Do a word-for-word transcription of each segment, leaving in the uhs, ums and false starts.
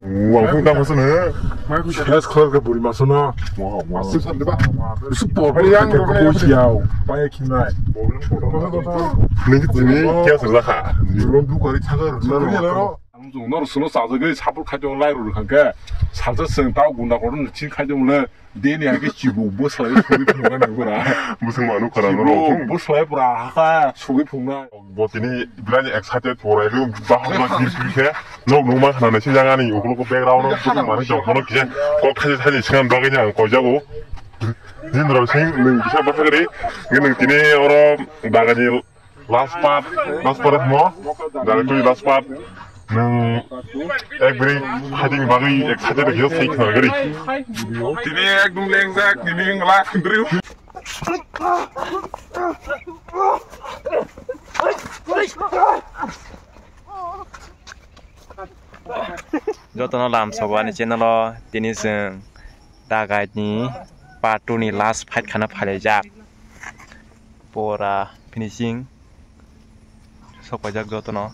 Wang phung tang phasano. Ses khwlai khe buri masano. Asu sandi ba. Su por yang ke ko siao. Pai khinai. Nini jini kya sa zakha. Ron du kari thagar. Ang jung nor suno sa jagwi sapul khaito lai ru khangke. Salsa seng tao gunda koron chin khaito mule. Deni hake chibu bo salai sugwi phunukna nangora. Busung manu khara chibu noro. Bo salai pura haka sugwi phunukna. Bo tini belai excited porai lu bahai ma gir gir khe. Nok nung ma khana nasi jaga ni uklo ko background no busung manu jok bono kisa. Kok thani thani singan bagwi ni ang kojago. Jindro sing nung kisa bathagri. Nung tini oro bagani Last part, last part mo. Directly last part. Nung ek beri hiding bagwi ek side de hill side na gari. Tini ekdom lengjak, tini ngla khindriu. Jotono lam sogo ani channel o tini chwng Dagai ni part two ni last fight khana phailaijak. Pura finishing sok paijak jotono.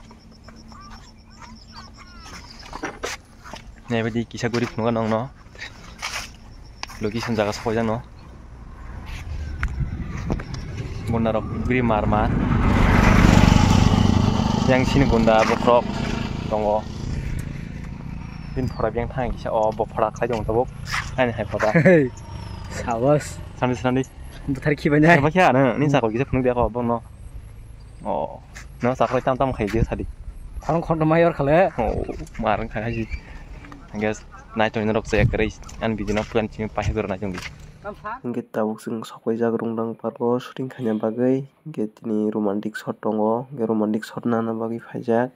Naibadi kisa guri phunukha nongno. Location jaga sok paijak no. Gunda rok guri mar mar. Yang sini gunda bokhorok tongo. Bini pora biyang thang kisa o bo pora khlai tong tabuk. Ani hai pora. Hey, sabas. Sandi sandi. Buthar khibai nai. Sama khe ano ni sakol kisa phunuk dia ko bono. O. No sakol tam tam khai je sadi. Ang khon mai yor khale. O, mar khai khai. Guys, nai tong norok se ekre an bidino plan chini pahe dor nai tong di. Hingke tabuk chwng sokphaijak Rungdang park o shooting khaina bagwi. Hingke tini romantic shot tongo. Hingke romantic shot nana bagwi phaijak.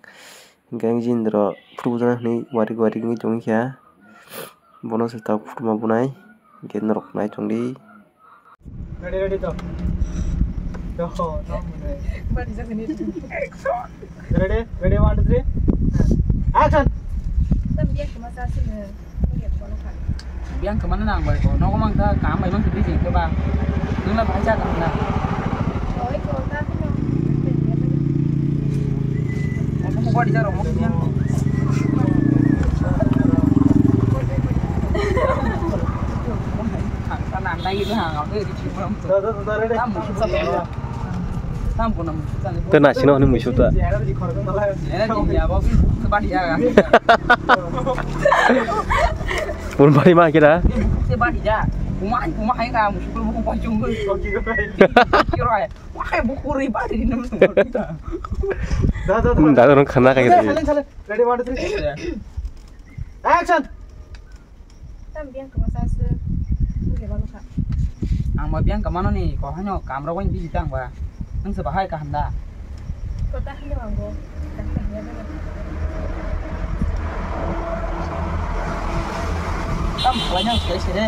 Hingke ang jindro phuru bujana hinwi warik warik wngwi tongwi kha. Bono se tabuk phuru ma bunai. Hingke norok nai tongdi. Ready, ready, to. To, to, ready, ready, one, two, three. Action! Biyang kemana nang bai ko, nogo mang ta kam bai mang busy ke ba. Nung la bai cha kam na. Oi ko ta ko. Aku ko di jaro mo biyang. Ka nang dai itu hang au dei di chimram. Tam musu sa. Tam ko nam. Te na sino ni musu ta. Era di ya ba. Ke ba ya. Pun bari ma kira. Ke ba ya. Kuma kuma hai ka musu ko ko chung. Kiro hai. Wah, buku ribadi di nama semua kita. Da, da, da. Hmm, da, orang kena kayak gitu. Ready, one, two, three. Action. Tam biyang kemana sih? Biyang kemana ni? Kau hanya kamera kau ini tang ba. Nang sebahai kaham da. Kota hanya manggo. Tam khlai nang se se re.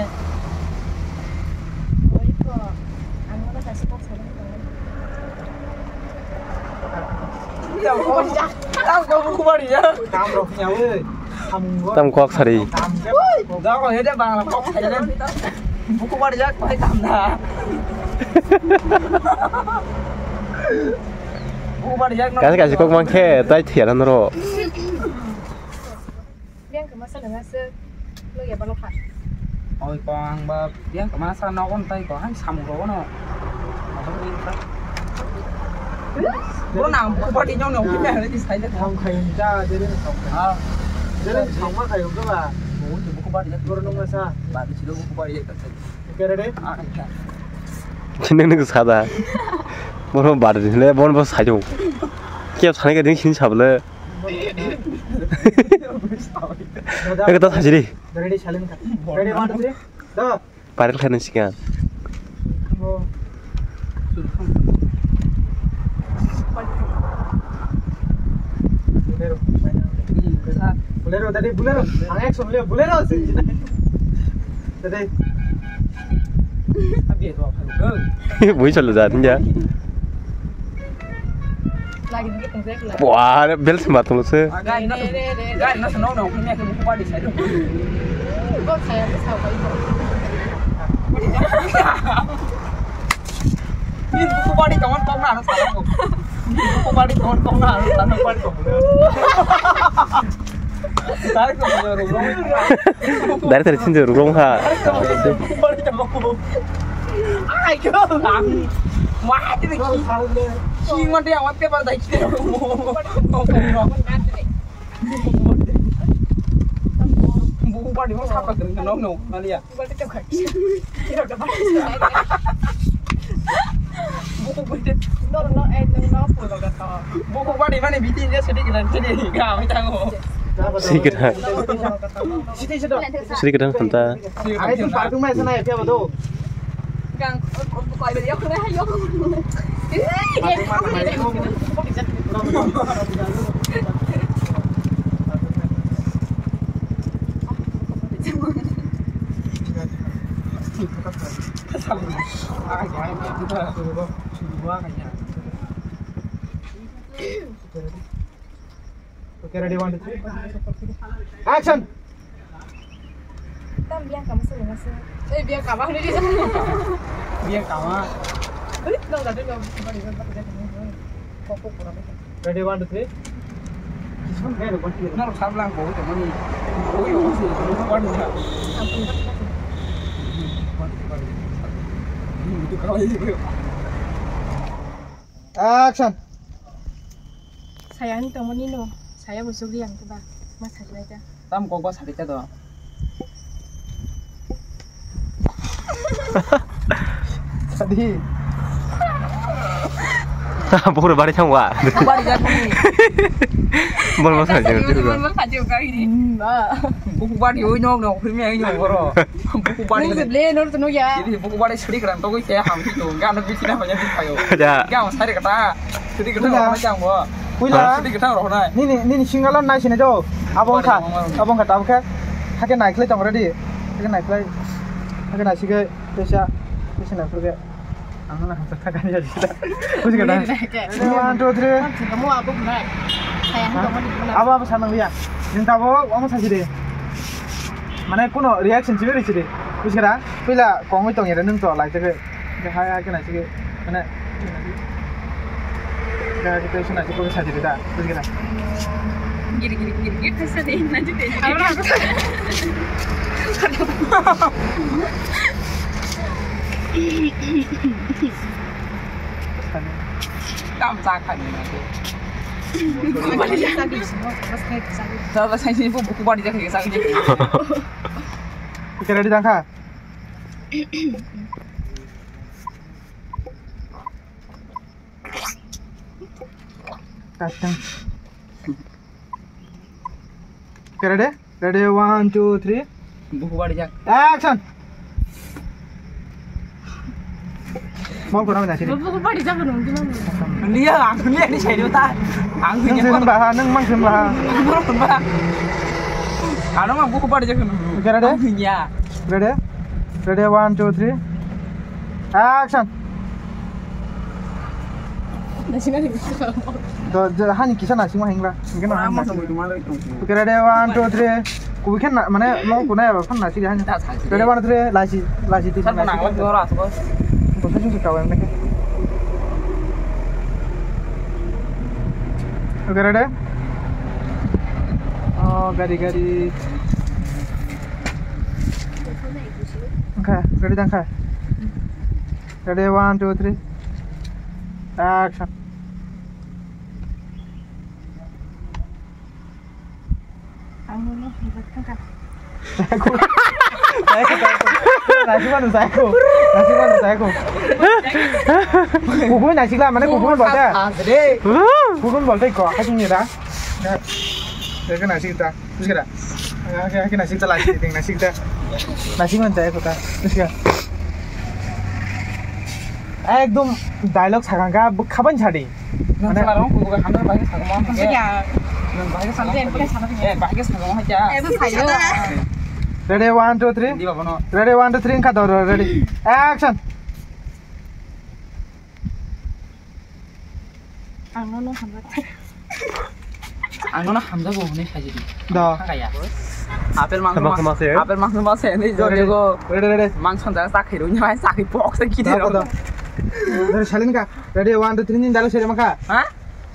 Oi ko, ang no kasi kok sa. Tam ko, tam ko buku bari ya. Tam rok nyawe. Tam kok sari. Da ko hede bang kok sari. Buku bari ya, koi tam da. Buku bari ya. Kasi kasi kok mangke, tai thiaran ro. Biyang kemasa nang aswk nukya balo kha. Oi ko ang ba biyang kemasa nogon tai ko ang samung rogo no. Bro nang buku party nyong nyong khe hai di sai de. Tham khai ja jere tham khai. Ha. Jere tham ma khai ko ba. Buku party bro nung masa. Ba di silo buku party ka. Kere de. Ah. Chini nung sada. Bro bar di le bon bo sai jo. Kep sani ka ding sini sabale. Eko ta sajiri. Ready, silent kha. Ready, one, two, three. Da. Viral khaina sikha. Bolero. Bolero, tadi Bolero. Ang action le Bolero. Tadi. Abi itu apa? Bui chalo ja, tinja. Wah, bel sima tong se. Gari na, gari na sano no, punya ke buku padi saya. Kok saya tuh sama itu. Ini buku padi kawan kau na harus tahu. Ini buku padi kawan kau na harus tahu padi kau. Director sinjo rugrong ha. Buku bari mo sapa kering no no mania. Buku bari mani bitin je sedih kena sedih kami tanggo. Sedih kena. Sedih kena hanta. Ai tu partu mai sana ya kya bado. Gang koi beri aku dah yok. Okay, ready, one, two, three. Action! Tam biang kama sih, Mas? Eh, biang kama ni dia. Biang kama. Ui, no, tadi no, bari, bari, bari, bari. Kok, kok, kurang. Ready, one, two, three. This one, hey, one, two, three. No, sab lang, bau, teman ni. Bau, bau, bau, bau, bau. Action. Saya ni tongmani no, saya bo sugri ang ba, ma sajlai ta. Tam kok ba sari ta do. Sadi. Bukro bari thang wa. Bari ja ni. Bol ma sajlai ta. Bol ma sajlai ta ni. Hmm, ba. Buku bari oi nok nok, hoi me oi nok boro. Buku bari. Nung se ble nor tunu ya. Ini buku bari suri kerang togoi saya ham itu. Enggak ada bikin apa jadi kayo. Ya. Enggak, saya kata. Sudi kwthang rw hwnai chang bo. Puila. Sudi kwthang rw hwnai. Nini, nini single nai sini jo. Abo wngkha. Abo wngkha tabukhe. Hakhe naikhlai tong ready. Hakhe naikhlai. Hakhe naisigwi. Teisa. Teisa naikhulge. Ang na hamsa thakani ya jisa. Buji kata. One, two, three. Kamu abo wnai. Saya hang kamu di mana? Abo, abo sanang liya. Jing tabo, amo sasi de. Mane kuno reaction chibi risi de. Buji kata. Puila kongwi tong yare nung to lai tege. Hai, hai, kena sigi. Mane. Kena sigi. Kena sigi, kena sigi, kena sigi, kena sigi. Giri, giri, giri, giri, kesa de, nanti de. Tam sa khan ni nanti. Baba, saya sini buku bari jaga saya. Kita ready tangka. Kacang. Ready? Ready, one, two, three. Buku bari jak. Action. Mau kurang dah sini. Buku bari jak nung gimana? Dia, aku lihat di sini ta. Aku nung sini bah, nung mang sini bah. Aku nung bah. Ano mah buku bari jak nung. Okay, ready? Aku ya. Ready? Ready, one, two, three. Action. Do, do, hani kisa nasima hingla. Hingke na hani nasima. Okay, ready, one, two, three. Kubi khen na, mane, mo kuna ya, khen nasi hani. Ready, one, two, three. Lasi, lasi, tisi, lasi. Sir, nang lagi orang asal. Bosai sung sung kawai, nake. Okay, ready? Oh, gari, gari. Okay, ready, tangka. Ready, one, two, three. Action. Ang nung no, hibak tangka. Saiko. Saiko, saiko. Nasi manu saiko. Nasi manu saiko. Kubui nasi kla, mane kubui bolte. Kubui bolte ko, hajing ni da. Ya. Ya, kena sih ta. Buji kata. Hake, hake nasik ta lasi ting nasik ta. Nasik man jaya kota. Buji kata. Ekdom dialogue sakang ka khaban chadi. Nang mane salarong ko ko hamna bahai sakang ma. Ya. Nang bahai sakang. Eh, bahai sakang ma ja. Eh, bu sayo. Ready, one, two, three. Di babo no. Ready, one, two, three, ka dor, ready. Action. Ang nono hamjak. Ang nono hamjago hwnwi saidi. Da. Thangkaya. Apel mangsa khama, khama se. Apel mangsa ma se ni jo. Ready, go. Ready, ready. Mangsa da sakhi rw ni sakhi pok se kide rw. Da, da. Ready, salin ka. Ready, one, two, three, ni dalo sere maka. Ha?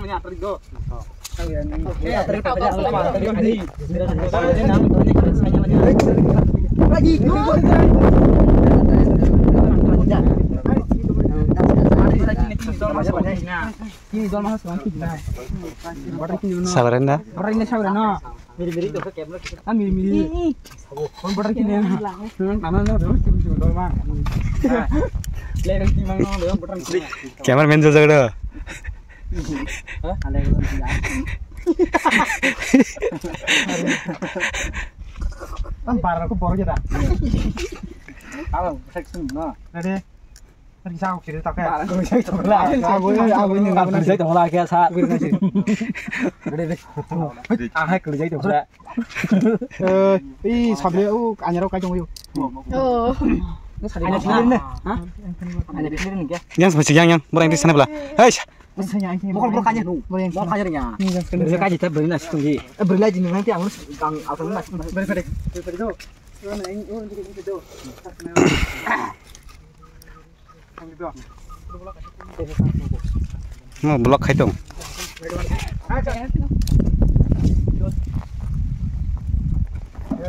thangni atri do. Sabarenda. Cameraman jajak do. Ang bara ko boro jada. Alo, section no. Ready? Ready, sa ko kiri ta ka. Bara ko jai to la. Sa ko, sa ko ni. Ang jai to la kya sa. Ready, ready. Ah, hai ko jai to la. Eh, ih, sabre, oh, anyaro kai tong yo. Oh. Anyaro clear ne? Ha? Anyaro clear ne kya? Yang sama si yang, yang, murang di sana bela. Hei. Bokol bokol kanya nu. Bokol kanya nya. Beri kanya ta beri na situng di. Eh, beri lagi ni nanti ang ang aku na situng. Beri beri. Beri beri do. Mo block khai tong.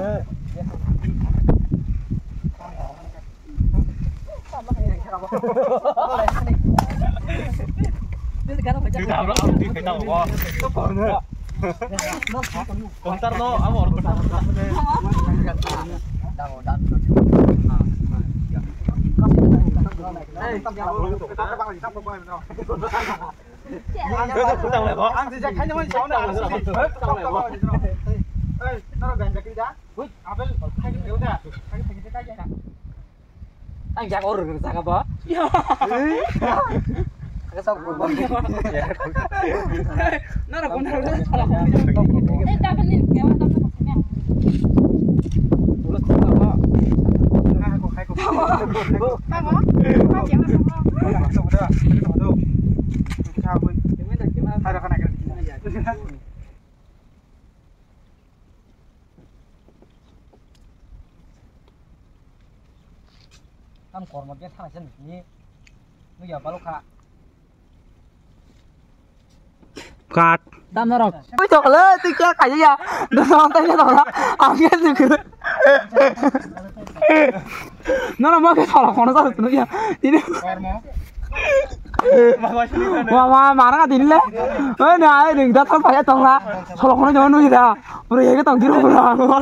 Ang sijak khaina mani sauna. Ei, noro ganja kiri da. Apel khai kiri da. Khai kiri da. Ang jak or jaga ba. Aga sab ko. Noro ko noro. Ei, ta bani kewa ta. Tulus ta ba. Khai ko khai ko. Tamo. Tamo. Tamo. Tam kormo de thang sen ni. Nui ya balo kha. Kat. Tam norok. Oi, tokle, tui kya kaya ya? Dosong tanya tokla. Ang kya tui kira. Nana mau ke salah kono salah tu ya. Ini. Kormo. Wa, wa, mana ka dinle? Oi, na, ai, ring da thang paya tong la. Solo kono jaman nui da. Pura ye ka tong diro pura. Pura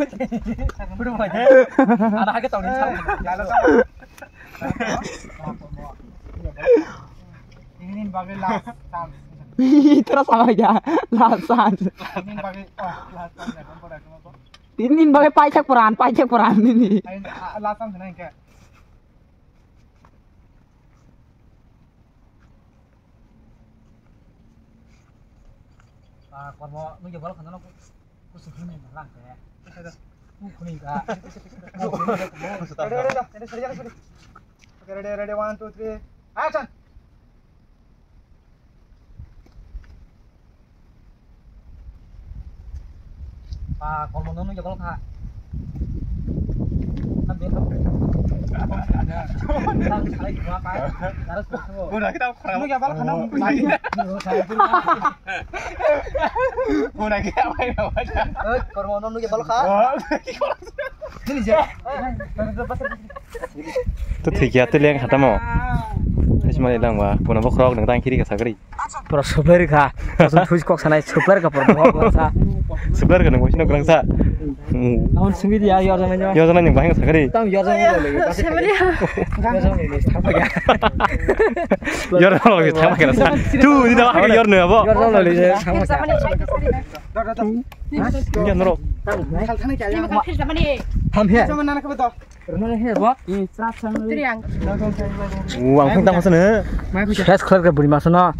mo. Ada ka tong ni sa. Ini bagi last chance. Itra sama ya, last chance. Ini bagi, oh, last chance ya, kamu pada kenapa? Ini bagi paychek peran, paychek peran ini. Ai, a, last chance na, hingke. Ah, kormo, nung je bol khana no, ku, ku sukhi ni lang ke. Ku khuni ka. Ready, ready, ready, ready, ready, one, two, three, action. Ba, kolmo no nung jagol kha. Tam be tam. Tam salai dua kai. Daras ko. Udah kita kurang. Nung jagol khana. Udah kita apa ya? Eh, kolmo no nung jagol kha. Ini je. To thik ya, to leng khatamo. Ismail lang ba, bono bokhorok nang tang kiri ka sagri. Pura suplai rikha. Kosong thuis kok sanai suplai rikha pura bohok sa. Suplai rikha nang boisino kurang sa. Tahun singgi dia yorjang nanya. Yorjang nang bahing sagri. Tam yorjang nanya lagi. Suplai rikha. Yorjang nanya thapa ya. Yorjang lagi thapa kena sa. Tu di dalam hari yorne abo. Yorjang lagi thapa ya. Ini kan norok. Ham he. Wang phung tang sana. Ses khlai ka buri masana.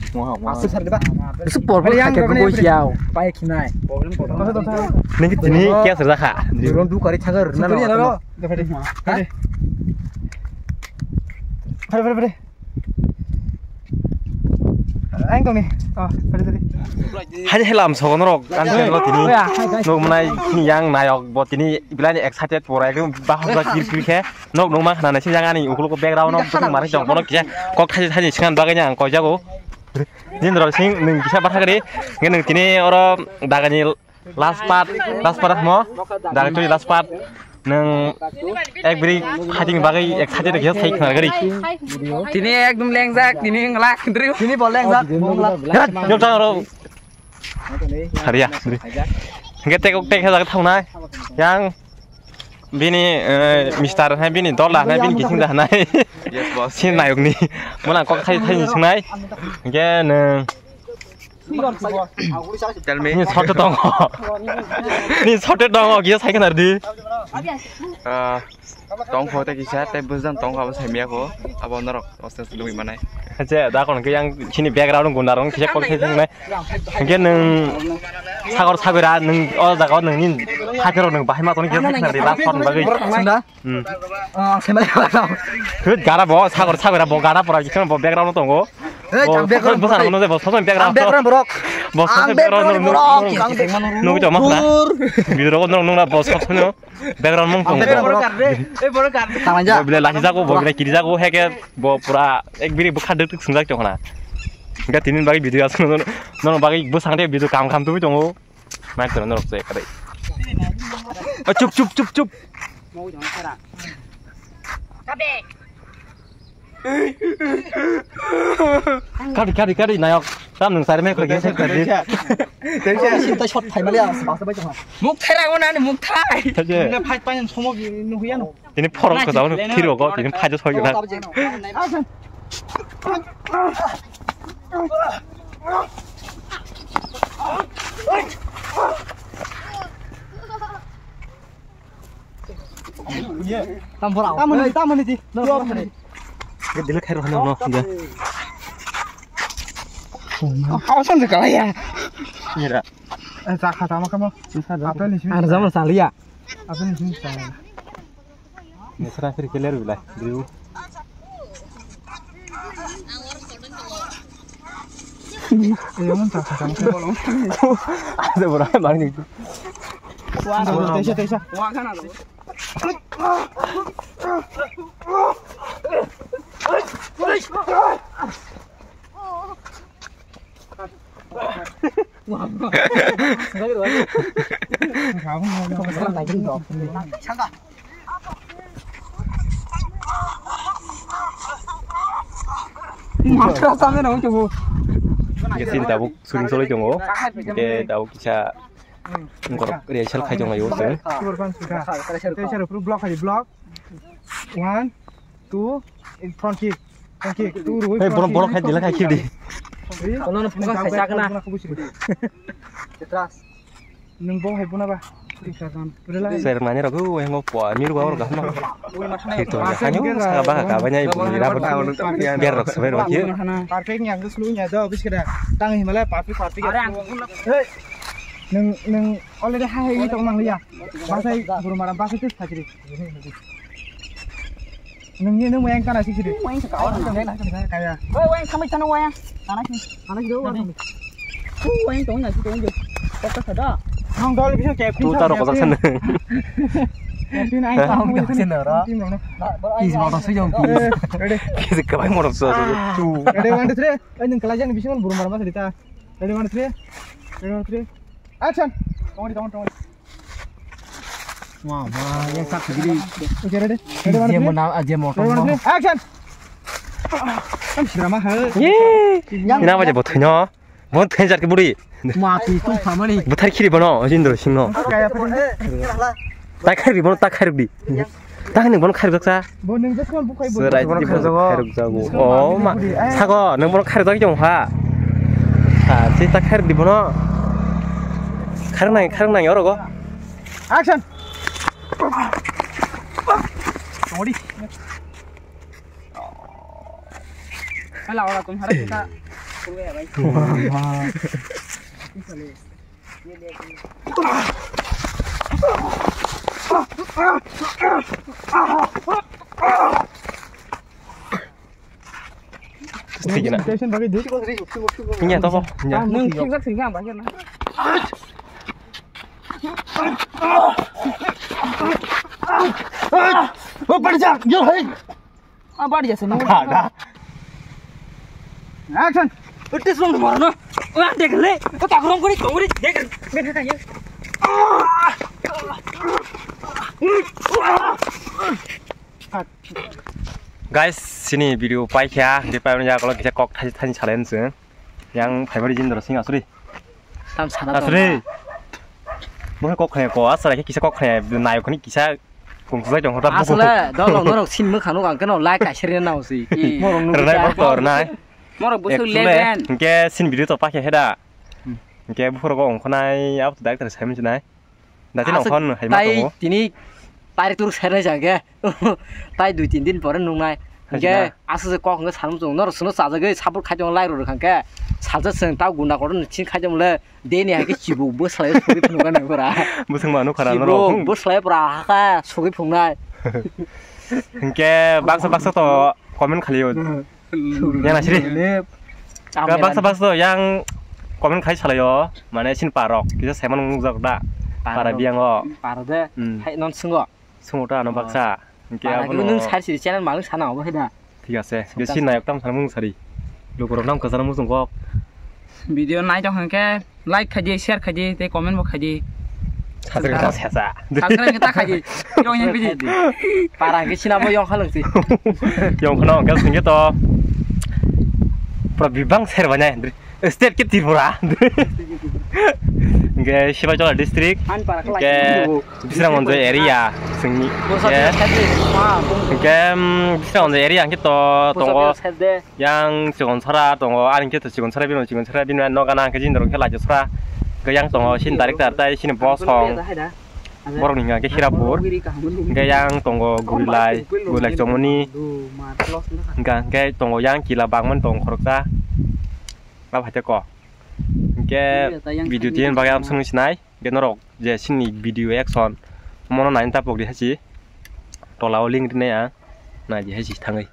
Asuk sar de ba. Isu por por khaike goi siau. Pai khinai. Nini tini kya serda kha. Ron du kari thagar na. Pare pare pare. Ang tong ni. Oh, pare pare. Hai helam sogo norok kan telo tini. Nok manai yang nayok bo tini bilai ni excited pura ekdom bahar da kir kir khe. Nok nung ma khana naising jang ani ukulugo background no bwswk manwi tong bono kisa kok thaisi thaisi swngan bagwi ang koijago. Jindro sing nwng kisa bathagri hwnkhe nwng tini oro dagani last part, last part mo dagani last part nwng ek bri khating bagwi ek sati kisa sai khna gari. Tini ekdom lengjak, tini ngla khndri. Tini bo lengjak, bo ngla. Yok ta oro. Hariya. Hingke tek tek khe jaga thawnai. Yang bini, eh, mister hai bini dola hai bini kising da hanai. Yes, boss. Sin nayok ni. Mona kok thai thai ni sungnai. Hingke nung. Tell me. Ni sote tongo. Ni sote tongo, kisa sai khna di. Ah. Tong pho tei kisa tei bwsajang tong abo saimya kho abo norok oste oste nugwi manai. Acha da kon ke yang chini background gunda rong kisa kol sai thang nai. Hingke nwng sagor sagora nwng o jaga o nwng ni phater rok nwng bahai ma tong kisa thang nai last one bagwi. Sunda. Hmm. Ah, semai. Gara bo sagor sagora bo gara pora kisa bo background tongo. Hey, bo ang background bwsa borok. Rok no bo soson background. Ang background borok. Bo soson background borok. Nugwi tong ma khna. Bidoro ko nung nung na bo soson. Background mung tong. Background borok. Eh, borok gar de. Tang ja. Bo bile lahi jago, bo bile kiri jago, heke bo pura ek biri bwkha duk duk swngjak tong khna. Hingke tini bagwi video aswk no, no bagwi bwsang de video kam kam tubui tongo. Nai tong norok se kadai. Ah, chup, chup, chup, chup. Kari, kari, kari, nayok. Tam nung sari me koi gese kari. Sinta shot phai mali as, basta bai chama. Muk thai rang na, muk thai. Thaje. Ini phai pain somo nuhuya no. Ini phorok ko daun thiro ko, ini phai jo soi na. Tam phora. Tam ni, tam ni di. Dile khair hano no. Awasan se kala ya. Mira. Eh, ta khata ma kamo. Apa ni sini? Ar zaman salia. Apa ni sini? Nesra kiri keler bilai. Driu. Ada berapa bang ni? Teisa, teisa. Matra sampe nang tongo. Hingke chini tabuk shooting choloi tongo. Hingke tabuk kisa borok rehearsal khai tonglaio chwng. Block hai block. One, two, front kick. Front kick. Two, hey, front kick. Borok khai dila khai khidi. Kono no phunga khai sakna. Nwng bo hai buna ba? Sir mani rok o hengo po, miru ba rok hama. Hito, hanyo saka ba ka banya ibu ni rabar. Biar rok sebai rok ye. Perfect ni ang sulu nya do, bis kada. Tang himala perfect, perfect. Are ang. Hey. Nwng, nwng already ha hai tong nang liya. Basai buru maram basai tus thakiri. Nungni nung wayang kana sih sih. Wayang sa kawan. Kaya. Woi, wayang kami sana wayang. Sana sih. Sana sih wayang. Ku wayang tong na sih tong jo. Kok ka sada. Nong dol bisa captain. Tu taro kosak sana. Captain ai tong jo sana ra. Is motor sih jong. Ready. Kisi kabai motor sih. Tu. Ready, one, two, three. Ai nung kelajan bisa kan buru maram basai ta. Ready, one, two, three. Ready, one, two, three. Action. Tong di, tong, tong. Wah, wah, yang sak gini. Okay, ready? Ready, one, two, three. Ready, one, two, three. Action. Am sirama ha. Ye. Ina baje bo thino. Bo thenjar ke buri. Ma pi tu phamani. Buthar khiri bono, Jindro Singh no. Kaya pun. Ta khairi bono, ta khairi di. Ta ni bono khairi baksa. Bo nung just kon bukai bo. Serai di bono khairi jago. Oh ma. Sago, nung bono khairi jago ha. Ha, si ta khairi di bono. Khairi nai, khairi nai oro go. Action. Hala ora tum hara kita. Station bagi di. Nya to bo. Nya. Nung kick back sing kang ba na. Oh, pada jak. Yo, hey. Ah, bari jase no. Ada. Action. Utis long moro no. Wah, dekh le. To tak rong kuri, kuri, dekh. Dekh ka ye. Guys, sini video pai kha, di pai ya kalau kita kok thani thani challenge. Yang February jin dorosing asuri. Tam sana. Asuri. Bo kok khaya ko, asara kisa kok khaya, nayo khani kisa. Kung kusai tong hota buku. Asle, dol rok norok sin mukha nuk ang keno like kaisir na usi. Morok nuk rwnai borok to rwnai. Morok busuk legend. Hingke sin video to pakhe heda. Hingke bukhoro go ongkhonai abo to director sai mujunai. Dati nong khon hai ma tongo. Tini tarik turuk sai nai jage. Tai dui tin din pore nungnai. Hingke asuk je kok hingke sanung chung norok suno chajagwi support khai tong lai rok hingke. Salsa seng tau gunda kotor ni sin khai tong le. Deni hai khe chibuk bwslai sugwi phunukha nang bwra. Bwswng manu khara norok. Chibuk bwslai bwra hakha sugwi phunuknai. Hinkhe baksa baksa to comment khalio. Yang nasri. Baksa baksa to yang comment khai salaio. Mane sin parok kisa saiman nukjak da. Para biyango. Para de. Hmm. Hai non singo. Sumota ano baksa. Hinkhe para abono nwng sar siri channel malung sana obo hai da. Thik ase. Besi nayok tam sana mung sari. Lukurok nam kwcharo muchung kok. Video nai tong hinkhe like khaidi, share khaidi, tei comment bo khaidi. Satrika ta sesa. Satrika ta khaji. Yong yang bidi. Para ke sina bo yong khalung si. Yong khano ke singke to. Pura bibang ser banya. State ke Tripura. Ke Sivaijala district. Han para khalai. Ke Bisramganj area singni. Bosa ke. Ke. Ke, mm, Bisramganj area hingke to tongo. Yang Chikonsara tongo, ani khe to Chikonsara bini, Chikonsara bini no gana khe jindaro khe laijosra. Ke yang tongo sini director tai sini bosong. Borok ni hingka khe Hirapur. Hingke yang tongo Gurilai, Gurilai Chomoni. Hingka hingke tongo yang kila bangmani tongo khoroksa. Abo hai te ko. Hingke video tini bagwi amsong sinai. Hingke norok je sini video action mono nai tapok di hasi. Tola o link rinai ang. Nai di hasi thangwi.